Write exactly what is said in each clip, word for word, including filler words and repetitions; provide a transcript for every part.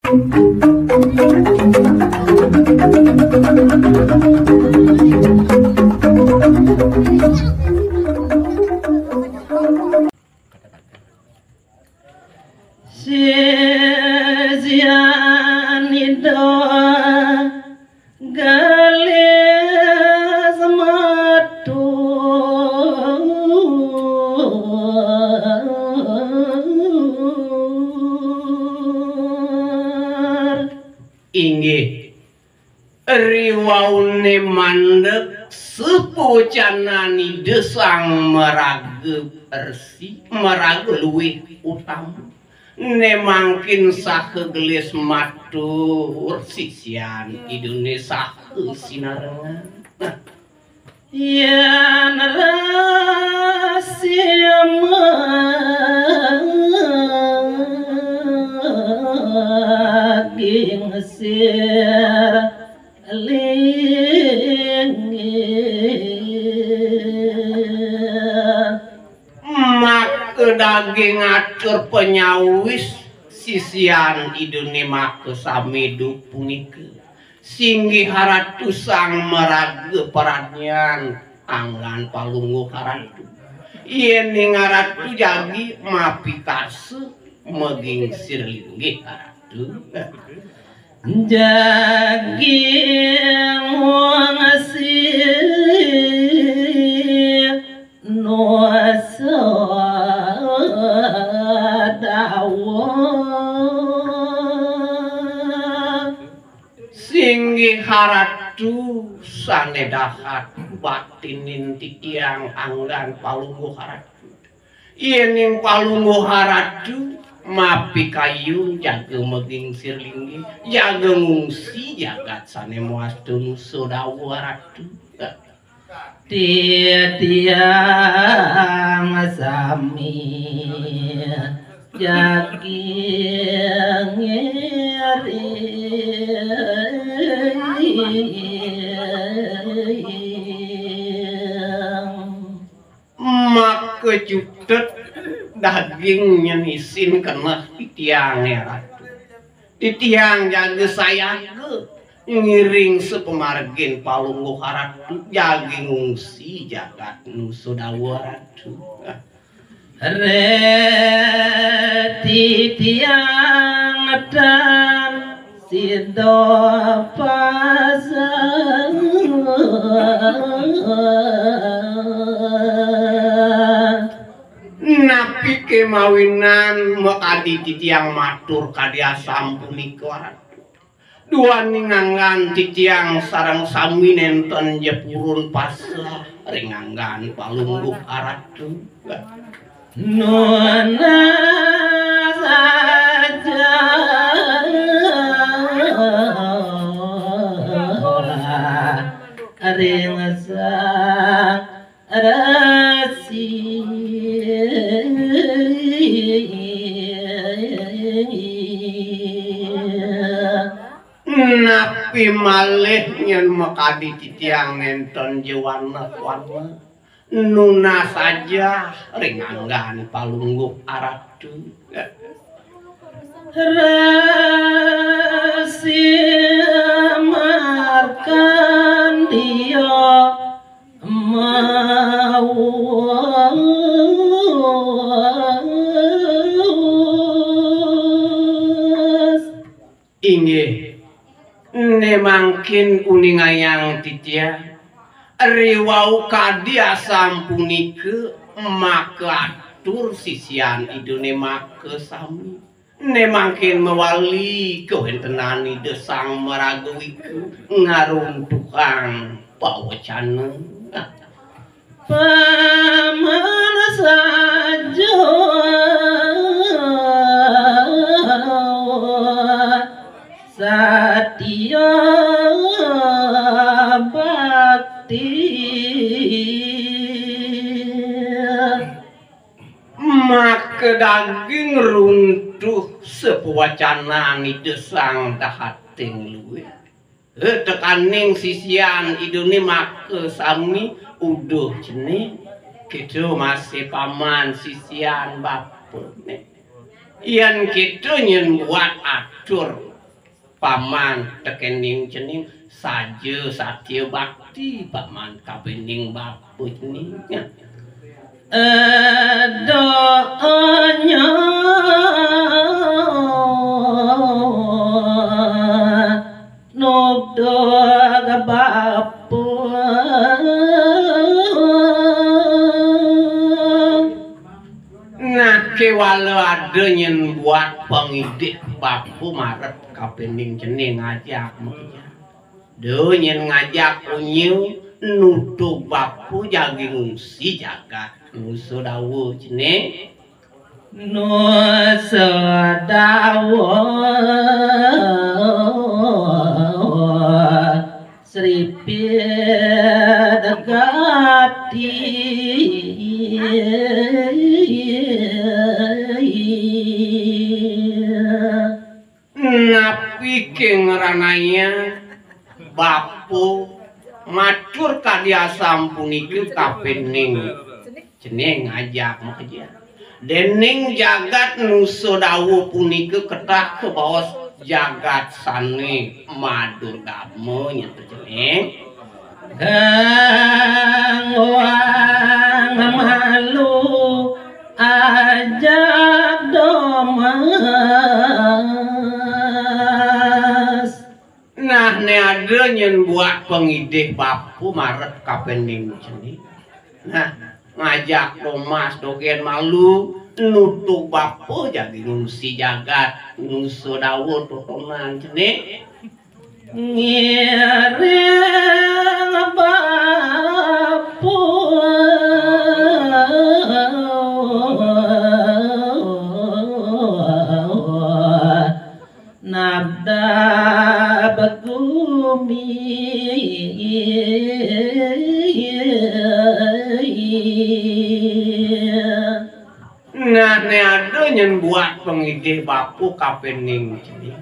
Sisian Ida Galis Matur. Inggih, riwauné mandeg sapawacanan Ida Sang Maraga Resi, maraga luwih utama. Né mangkin saha gelis matur sisian Idané saha sinarengan. Yén resi maging sir linggih. Maka daging atur panyawis sisian Idané maka sami dup punika. Singgih Ratu Sang Maraga Pradnyan anggan Palungguh Ratu. Yéning Ratu jagi mapikarsa magingsir linggih Ratu. Jagi ngungsi nusa dawa. Singgih Ratu sané dahat batinin titiang anggan Palungguh Ratu. Yéning Palungguh Ratu mapikayun jaga magingsir linggih, jaga ngungsi jagat sané mawasta nusa dawa Ratu. Titiang sami jagi ngiring. Maka cutet daging nyén isin keneh titiangé Ratu. Titiang jaga sayaga ngiring sapamargin Palungguh Ratu, jagi ngungsi jagat nusa dawa Ratu. Reti tiang tan sida pasang. Napi kémawinan makadi titiang matur kadi asapunika Ratu. Duaning anggan titiang sareng sami nénten ja purun pasrah ring anggan Palungguh Ratu. Nunas saja ring Sang Resi. Napi malih nyén makadi titiang nénten ja waneh-waneh. Nunas saja ring anggan Palungguh Ratu. Resi Markandia mawas. Inggih, né mangkin uningayang titiang, riwau kadi asapunika maka atur sisian Idané maka sami. Né mangkin mawali kawéntenan Ida Sang Maraga Wika ngaruntuhang pawecana. Paman saja satia bakti. Maka daging runtuh sapawacanan Ida Sang Dahating Luwih. Tekaning sisian Idané maka sami uduh cening. Kéto masih paman sisian bapané. Yén kéto nyén buat atur Paman, tekening cening saja satya bakti paman kapining bapa cening. Nah, kewala ada nyen buat pangidih bapa marep kapining cening ngajak makejang. Da nyen ngajak unya nutug bapa jagi ngungsi jagat Nusa Dawa cening. Nusa Dawa sripit gati. Napi ké ngranayang bapa matur kadi asapunika kapining cening ngajak makejang. Dening jagat Nusa Dawa punika ketah kabaos jagat sané madurgama nyen cening. Kang wang malu ajak domas. Nah, né ada nyen buat pangidih bapa marep kapining cening. Nah, ngajak domas dogén malu, nutug bapa jagi ngungsi jagat Nusa Dawa totonan cening. Ngiring bapa nabdab gumi. Nah, né ada nyen buat pangidih bapa kapining cening.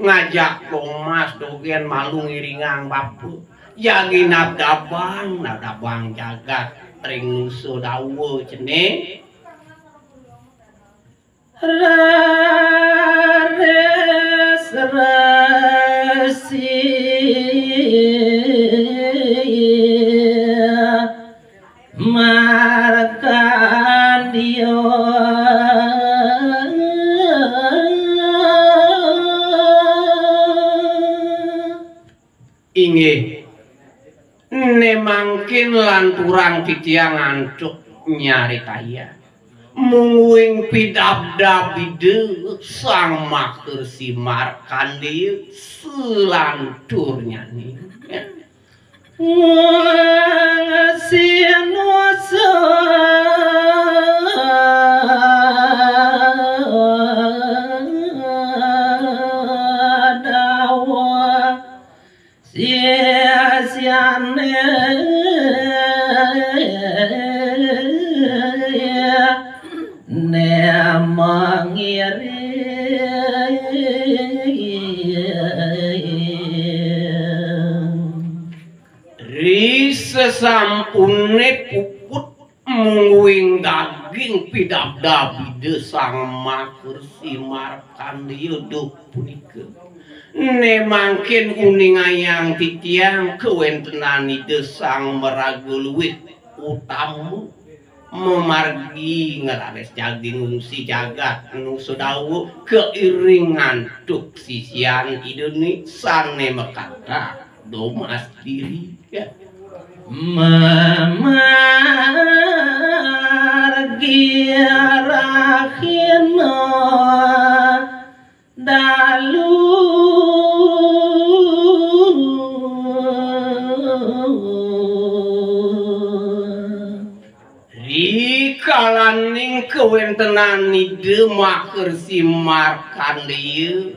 Ngajak domas dogén malu ngiringang bapa. Jagi nabdabang, nabdabang jagat ring Nusa Dawa cening. Raris Resi Markandia. Inggih. Né mangkin lanturang titiang antuk nyaritayang mungguing pidabdab Ida Sang Maha Resi Markandeya selanturnyané. Ngasinusa Dawa sisiané né mangiring. Ri sesampuné puput mungguing daging pidabdab Ida Sang Maha Resi Markandeya duh punika. Né mangkin uningayang titiang kawéntenan Ida Sang Maraga Luih Utama mamargi ngraris jagi ngungsi jagat Nusa Dawa kairing antuk sisian Idané sané makatah domas diri. Mamargi rahina dalu. Rikalaning kawéntenan Ida Maha Resi Markandeya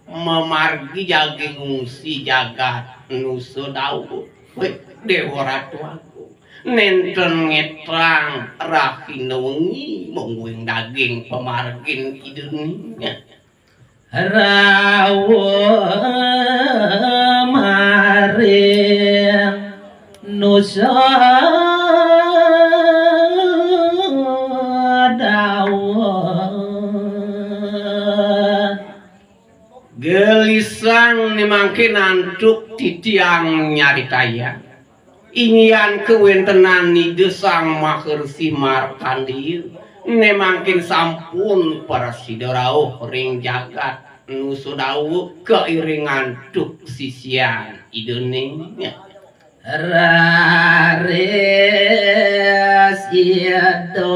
mamargi jagi ngungsi jagat Nusa Dawa. Wéh, Déwa Ratu Agung. Nénten ngétrang rahina wengi mungguing daging pamargin Idané. Rauh maring Nusa Dawa. Lisang né mangkin antuk titiang nyaritayang. Inggihan kawéntenan Ida Sang Maharsi Markandeya, né mangkin sampun prasida rauh ring jagat Nusa Dawa kairing antuk sisian Idané. Raris Ida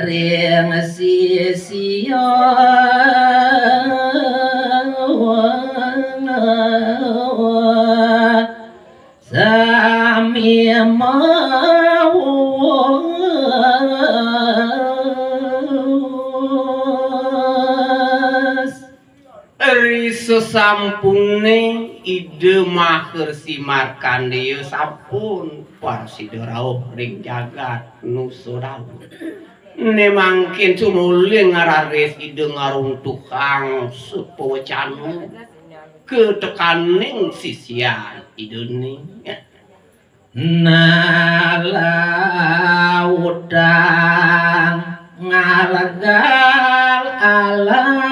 ring sisian sami mawas. Ri sasampuné Ida Maharsi Markandeya sampun prasida rauh ring jagat Nusa Dawa, né mangkin tumuli raris Ida ngruntuhang sapawecana katekaning sisian Idané. Nalautang ngalgal alas.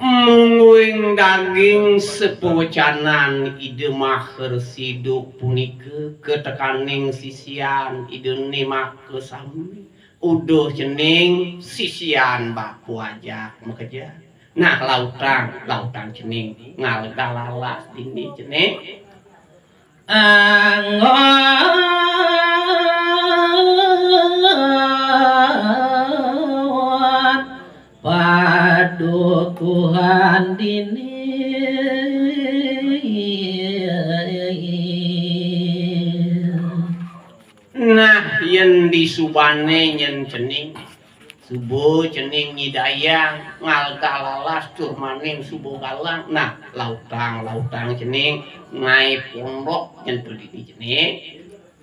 Mungguing daging sapawecanan Ida Maharsi Duk punika katekaning sisian Idané makasami. Uduh cening sisian bapa ajak makejang. Nah, lautang, lautang cening ngalgal alas dini cening. Anggon padukuhan dini. Nah, yén disubané nyén cening, suba cening nyidayang ngalgal alas tur maning suba galang. Nah, lautang, lautang cening ngaé pondok nyén to dini cening.